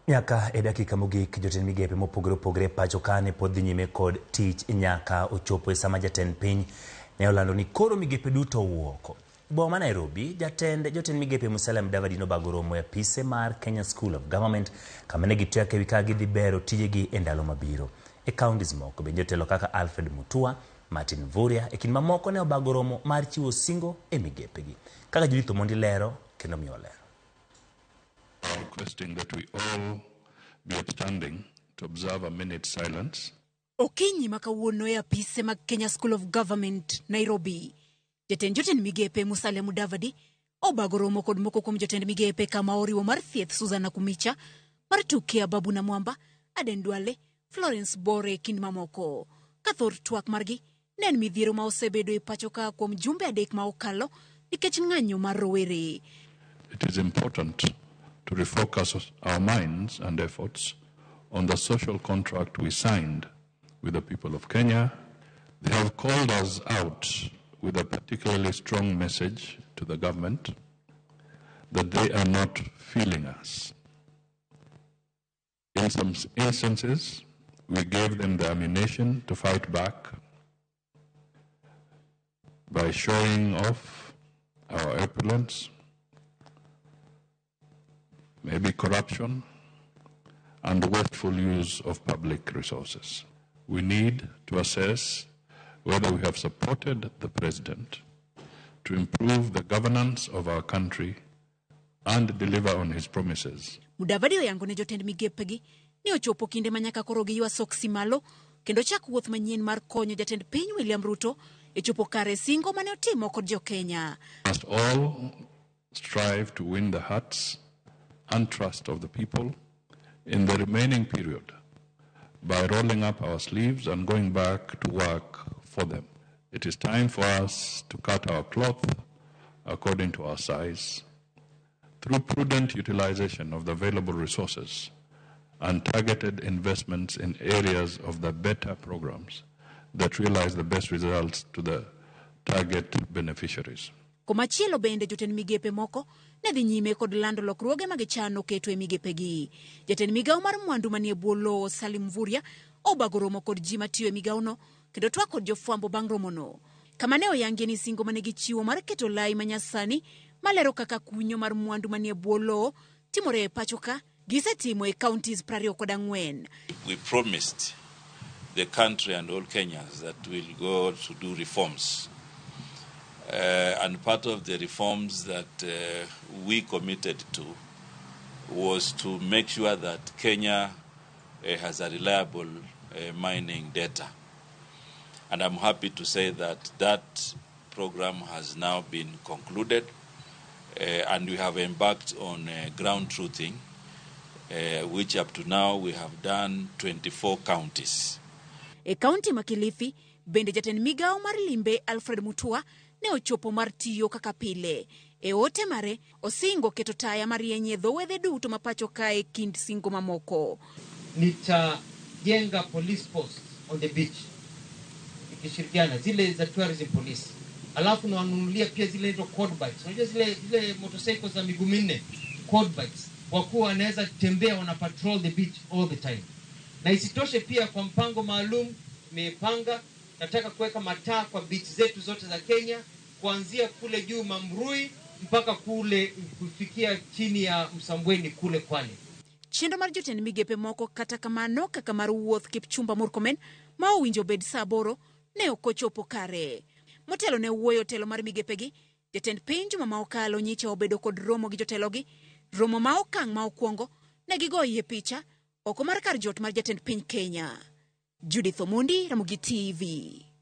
Nyaka e dakika mogik, jotend migepe mopogore opogore e pacho ka ne pod dhi nyime kod tich nyaka ochopo e sama jatend piny ne olando ni koro migepe duto owuok. Boma ma Nairobi, jatend jotend migepe Musalia Mudavadi nobago romo e apise mar Kenya School of Government kama ne gitwak ewi kaka gidhi bero tijegi e ndalo mabiro. E counties moko bende jotelo kaka Alfred Mutua, Martin Mvurya e kind mamoko ne obago romo mar chiwo singo e migepegi. Kaka Judith Omondi lero kendo miyo ler. Requesting that we all be upstanding to observe a minute's silence. Okinyi ma kawuono e apise mag Kenya School of Government, Nairobi, jatend jotend migepe Musalia Mudavadi obago romo kod moko kuom jotend migepe kama oriwo mar thieth Susan Nakhumicha, mar tuke Ababu Namwamba, Aden Duale, Florence Bore kind mamoko. Ka thor twak margi ne en midhiero ma osebedo e pacho ka kuom jumbe adek ma okalo nikech ng'anyo mar rowere. It is important to refocus our minds and efforts on the social contract we signed with the people of Kenya. They have called us out with a particularly strong message to the government that they are not feeling us. In some instances, we gave them the ammunition to fight back by showing off our opulence, maybe corruption, and wasteful use of public resources. We need to assess whether we have supported the president to improve the governance of our country and deliver on his promises. Mudavadi oyango ne jotend migepegi ni ochopo kinde ma nyaka koro giywa soksi malo kendo chak wuoth manyien mar konyo jatend piny William Ruto e chopo kare singo mane otimo kod jo-Kenya. Must all strive to win the hearts and trust of the people in the remaining period by rolling up our sleeves and going back to work for them. It is time for us to cut our cloth according to our size through prudent utilization of the available resources and targeted investments in areas of the better programs that realize the best results to the target beneficiaries. Komachielo bende jotend migepe moko ne dhi nyime kod lando lokruoge ma gichano keto e migepegi. Jatend migawo mar mwandu manie bwo lowo Salim Mvurya obago romo kod ji matiyo e migawono kendo twak kod jofwambo bang' romono. Kama ne oyangie ni singo mane gichiwo mar keto lai manyasani malero kaka kunyo mar mwandu manie bwo lowo timore e pacho ka gisetimo e counties 24. We promised the country and all Kenyans that we'll go to do reforms. And part of the reforms that we committed to was to make sure that Kenya has a reliable mining data. And I'm happy to say that that program has now been concluded, and we have embarked on ground truthing, which up to now we have done 24 counties. E kaunti ma Kilifi, bende jatend migawo mar limbe Alfred Mutua ne ochopo mar tiyo kaka pile. E ote mare, osingo keto taya marieny e dho wedhe duto ma pacho kae kind singo mamoko. Nitajenga police post on the beach ikishirikiana zile za tourism police, alafu nawanunulia pia zile inaitwa quad bikes. Unajua zile motorcycles za miguu minne, quad bikes, wakuwa wanaweza tembea, wana patrol the beach all the time. Na isitoshe pia kwa mpango maalum nimepanga, nataka kuweka mataa kwa beach zetu zote za Kenya, kuanzia kule juu Mambrui mpaka kule kufikia chini ya Msambweni kule Kwale. Chenro mar jotend migepe moko kata kamano kaka mar wuoth Kipchumba Murkomen ma owinjo bed saa 8 ne ok ochopo kare. Motelo ne wuoyo telo mar migepegi, jatend piny juma ma okalo nyicha obedo kod romo gi jotelogi, romo ma okang' ma okwongo ne gigoyie picha oko mar kar jot mar jatend piny Kenya. Judith Omondi, Ramogi TV.